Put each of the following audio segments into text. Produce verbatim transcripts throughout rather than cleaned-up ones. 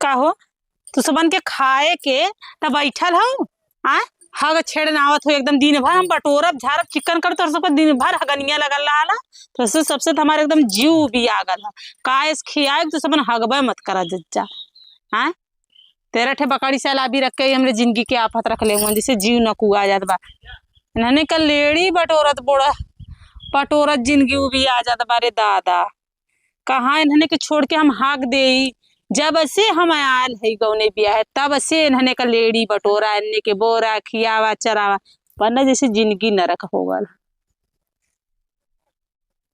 का हो, तू सबन के खाए के त बैठल हऊ, आ? हग छेड़न आवत हो एकदम, दिन भर हम बटोरब, झारब, चिक्कन करब, तोर सबके दिन भर हगनिया लगल रहला। तो से सबसे त हमार एकदम जीव उबिया गल ह। का एस खियाए, तू सबन हगबे मत करा जज्जा, आ? तेरह ठे बकरी से अलाबी रख के हमरे जिंदगी के आफत रख ले हुआ, जैसे जीव नकुआ जात बा। इन्हने का लेड़ी बटोरत बोड़ा, बटोरत जिंदगी उबिया जात बा रे दादा। कहाँ इन्हने के छोड़ के हम हाँक देई? जब से हम आयल है गौने बियाहे, तब से इन्हने का लेड़ी बटोरा, इन्हने के बोरा, खियावा, चरावा, वरना जैसे जिंदगी नरक हो गल।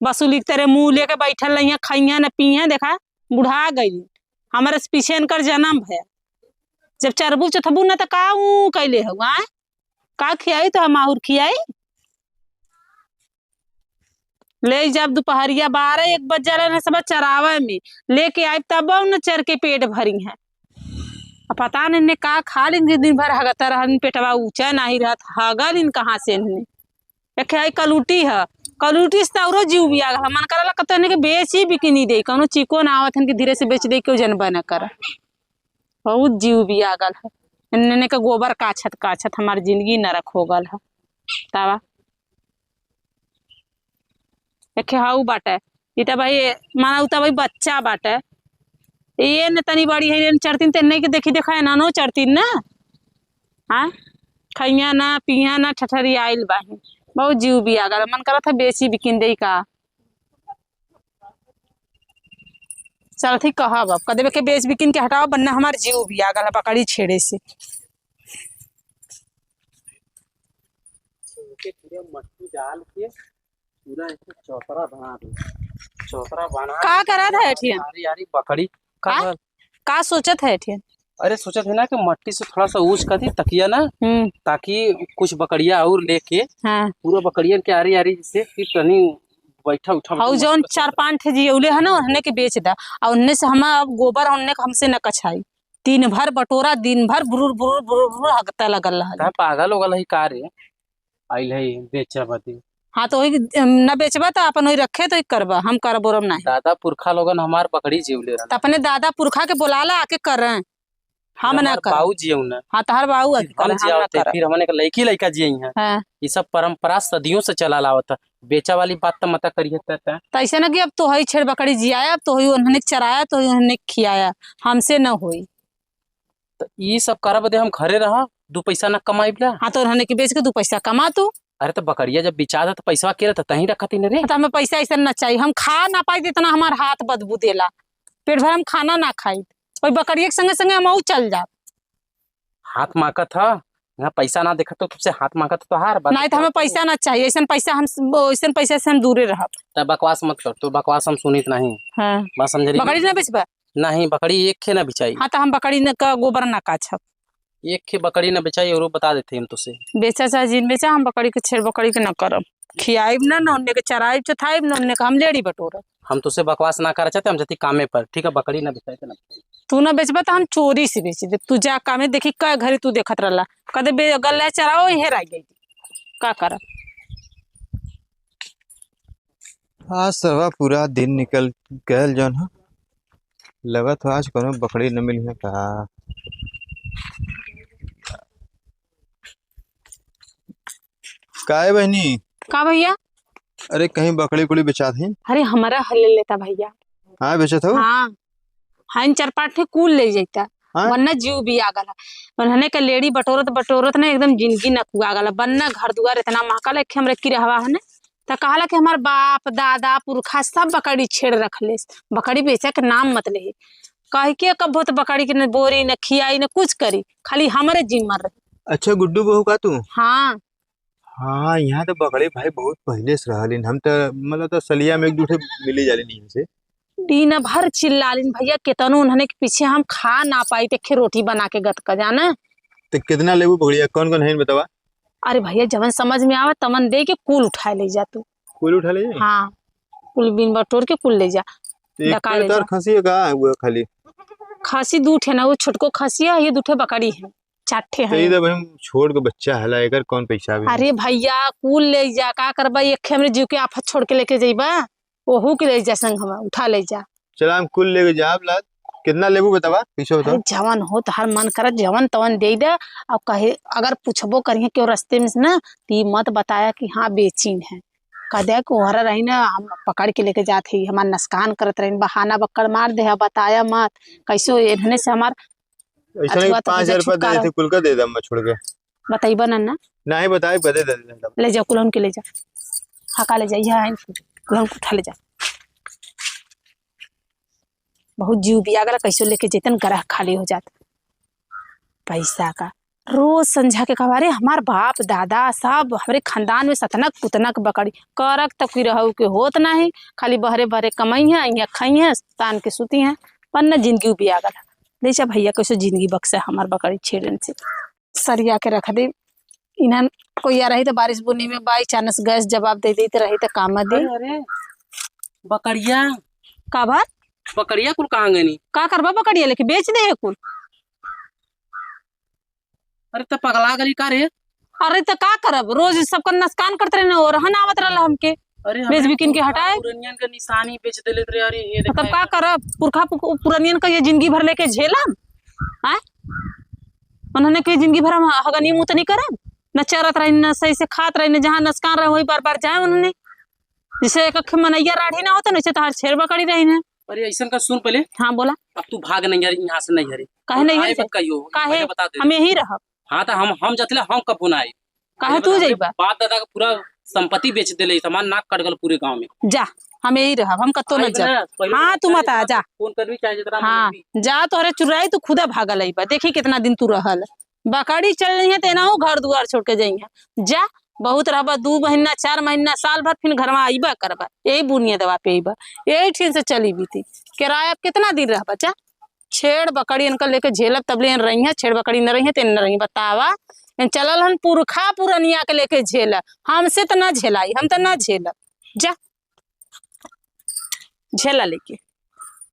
बसुली के तरे मुँह लेके बैठल रहिया, खइया न पिया, देखा बुढ़ा गई। हमारे से पीछे इनकर जन्म है। जब चरबू चथबू न त का ऊ कैले हऊ, आय? का खियाई तो हम आहुर खियाई? ले जब दुपहरिया बारह एक बज जाला न सब चरावे में, लेके आइब तब न चर के पेट भरी है। अब पता नहीं ने का खा लेंगे, दिन भर हगता रहन, पेटवा ऊंचा नहीं रहत, हगल इन कहाँ से इन्हें। एक है कलूटी है, कलूटी से तो औरो जीव भी आ गल। मन करला कतो इन्हें के बेच ही बिकिनी दे, कौनो चिको ना आवत हन कि धीरे से बेच दे, क्यों जनबा न कर। बहुत जीव भी आ गल है। इन्हें के गोबर काछत काछत हमार जिंदगी नरक हो गल है। तावा। एक हऊ बाटे, ई त भाई, माना उ त भाई बच्चा बाटे। ये न तनी बड़ी है, ये न चरतीन, तेने के देखी देखा है, नानो चरतीन ना। हाँ, खइया ना, पिया ना, ठठरी आइल बाही। बहुत जीव भी आ गल, मन करत है बेची बिकिन दे का। चल ठीक कहब, अब कदे के बेच बिकिन के हटाओ, वरना हमार जीव भी आ गल बकरी छेड़े से। इनके पूरा मट्टी डाल के पूरा ऐसे चौतरा बना दे। चौतरा बना का के करत है एठियन? यारी, यारी बकरी का हाँ? भल? का सोचत है एठियन? अरे सोचत है ना कि मट्टी से थोड़ा सा ऊंच कर दी तकिया ना, हम्म। ताकि कुछ बकरिया और लेके हाँ। पूरा बकरियन के आरी आरी से फिर तनी बैठा उठा हऊ मस्त जौन कर चार सकता। पांच ठे जियौले है ना, उन्हने के बेच दा, और उन्हने से हम अब गोबर उन्हने के हमसे न कछाई। दिन भर बटोरा, दिन भर बुरुर बुरुर बुरुर बुरुर हगता लगल रहल। का पागल हो गल है का रे? आइल है बेचा बदे। हाँ, तो वही, अम, न बेचबा तो अपन वही रखे तो ही करबा, हम करब ओरब नहीं। दादा पुरखा लोगन हमार बकरी जीवले रहल। तो अपने दादा पुरखा के बोलाला, आके करें, हम ना हमार करब। बाऊ जियऊ ना। हाँ, तहार बाऊ आके फिर हम करें, हम ना जियावते, करब। फिर हमने के लइकी लइका जियई हैं। हाँ। ये सब परंपरा सदियों से चला आवत है। बेचा वाली बात तो मता करिए त, त। तो ऐसे ना कि अब तो हई छेड़ बकरी जियाया, अब तो हई उन्हने के चराया, तो हई उन्हने के खियाया, हमसे न होई। त ई सब करे बदे हम घरे रहा, दू पैसा ना कमाइब ला। हाँ, तो उन्हने के बेच के दू पैसा कमा तू। अरे तो बकरिया जब बिचात है तो पैसा के रहता तहीं रखत ही न रे। तो हमें पैसा ऐसा ना चाहिए, हम खा ना पाई, इतना हमार हाथ बदबू देला, पेट भर हम खाना ना खाई, वही बकरिया के संगे संगे हम चल जाब। हाथ मांगत ह, यहाँ पैसा ना देखत तो तुमसे हाथ मांगत तो हार बात नहीं, तो हमें बताओ। पैसा ना चाहिए, ऐसन पैसा हम, ऐसन पैसा से हम दूरे रहब। तब बकवास मत कर, तू बकवास हम सुनित नहीं। हाँ। बात समझ रही? बकरी ना बेचबा? नहीं, बकरी एक खे ना बिचाई। हाँ, तो हम बकरी न का गोबर ना काछब। एक खे बकरी ना बिचाई, और बता देते हम तुसे। बेचा चाहे जिन बेचा, हम बकरी के छेड़ बकरी के ना करब। खियाइब ना, ना उन्ने के चराइब चथाइब, ना उन्ने के हम लेड़ी बटोरब। हम तुसे बकवास ना करे चाहते, हम जती कामे पर, ठीक है, बकरी ना बिचाई तो ना। तू ना बेचबा तो हम चोरी से बेच दे। तू जा कामे, देखी कै घरी तू देखत रहला, कदे बे-, गल्ला चराओ, हेराई गई, का करब? आज सरवा पूरा दिन निकल गयल जौन ह। लगत हो आज कौनो बकरी न मिली है का? काहे बहिनी? का भैया? अरे कहीं बकरी उकरी बेचात ही? अरे हमारा हल ले लेता भैया। हाँ बेचत हो? हाँ। हाँ, इन चार पाँच ठे कुल ले जाता। हाँ? वरना जीव भी आ गला। उन्हने के लेड़ी बटोरत बटोरत ना एकदम जिंदगी नकुआ गला। वरना घर दुआर इतना महकल है कि हमरे किरहवा है ना। त कहला कि हमार बाप, दादा, पुरखा सब बकरी छेड़ रख ले। बकरी बेचे के नाम मत ले। कह के कब्बो त बकरी के न बोरी, न खियाई, न कुछ करी। खाली हमरे जिम्मा रही। अच्छा गुड्डू बहू का तू? हाँ। हाँ, यहाँ तो बकरी भाई बहुत पहले से रहलिन। हम तो, मतलब, तो सलिया में एक दू ठे मिली जालिन इनसे। दिन भर चिल्लालिन भैया, केतनो उन्हने के पीछे हम खा ना पाई, ते खे रोटी बना के गत का जाना। तो कितना लेबू बकरिया, कौन कौन है बतावा? अरे भैया, जवन समझ में आवा तवन दे के कुल उठाए ले जा तू। कुल उठा ले? हाँ, कुल बिन बटोर के कुल ले जा। तो एक डका ले तोर जा। खसी है का वो खाली? खसी दू ठे ना, वो छोटको खसी है, ये दू ठे बकरी है, चार ठे तो है। इधर भाई छोड़ के बच्चा हला, एकर कौन पैसा भी? अरे भैया, कुल ले जा, का करबा, एक खे हमरे जीव के आफत छोड़ के लेके जइबा, ओहू के ले जा संग, हम उठा ले जा। चला हम कुल लेके जाब लाद। कितना लेबू बतावा, कैसे बतावा? अरे जवन हो तोहार मन करत, जवन तवन दे दे। और कहे, अगर पूछबो करिहे केहू रस्ते में से ना, तो ई मत बताया कि हाँ बेचिन है। कह दे कि ओहरा रही ना, हम पकड़ के लेके जात ही, हमार नुकसान करत रही, बहाना बक्कड़ मार दे, बताया मत। कैसे एन्हने से हमार ऐसा नहीं, अथवा तो पाँच हजार रुपया दे छुटकारा। देते, कुल का दे दे, मैं छोड़ के। बताइबा ना, ना? नहीं बताए, बदे दे दे। ले जा, कुलहन के ले जा। हका ले जा, यह है, कुलहन को उठा ले जा। बहुत जीव बिया गला, कैसो लेके जैतन ग्रह खाली हो जात। पैसा का रोज संझा के कहवा, "अरे, हमार बाप दादा सब, हमरे खानदान में सतनक पुतनक बकरी, करक तक की रहू के होत नाही, खाली बहरे बहरे कमाई है, यहाँ खाई है, तान के सूती है, पर न जिंदगी बिया गला।" ले जा भैया, कैसो जिंदगी बक्से हमार बकरी छेड़न से। सरिया के रख दे। इन्हन कोई आ रही तो बारिश बुनी में by chance गैस जवाब दे देते रही तो काम दे। अरे, अरे, बकरिया। का बात? बकरिया कुल कहाँ गनी? का करबा बकरिया लेके? बेच दे ये कुल। अरे, त पगला गली का रे? अरे, त का करब? रोज सबका नुकसान करते रहने और रहन आवत रहल हमके। अरे, बेच हमरे बिकिन के पुरखा हटाए। पुरनियन के निशानी बेच देले रे। अरे, ये तब देखा का है। करब? पुरखा पु-, पुरनियन का ये जिंदगी भर लेके झेलब? आय? उन्होंने कही जिंदगी भर हम हगनी मुतनी करब, न चरत रही, न सही से खात रही, न जहाँ नसकान रहे वही बार बार जाए उन्होंने। जैसे एक अखे मनैया राढ़ी ना होता, वैसे तहार छेड़ बकरी रही ना। अरे ऐसन का सुन पहले। हाँ बोला। अब तू भाग नहीं यार, यहाँ से नहीं हरे। काहे नहीं आए हरे? मत कहियो, काहे? पहले बता दे। हम यही रहब। हाँ तो हम, हम जतले हम कबो ना आए। काहे पहले तू बता, हमरे जइबा? बाप दादा का पूरा संपत्ति बेच देले, सामान नाक कट गल पूरे गांव में। जा, हम यही रहब, हम कत्तो न आइब जाब। ना, पहले हाँ, बता तू दे, मत आ, इतना जा। फोन करबी चाहे जितना हाँ, मर्जी। जा, तोहरे चुराई तू खुदा भागल अइबा, देखी कितना दिन तू रहल। बकरी चल रही है, तेनाहू घर दुआर छोड़ के जइहे। जा, बहुत रहबा, दू महीना, चार महीना, साल भर, फिर घरवा अइबा करबा, यही बुनिया दवा पे अइबा, यही ठिन से चली बीती। किराया अब कितना दिन रहबा? जा, छेड़ बकरी इनका लेके झेलब, तब ले रही है, छेड़ बकरी न रही है, तेन न रही, बतावा। इन चलल हन पुरखा पुरनिया के लेके झेल, हमसे त ना झेलाई, हम त ना झेलब। जा, झेला लेके।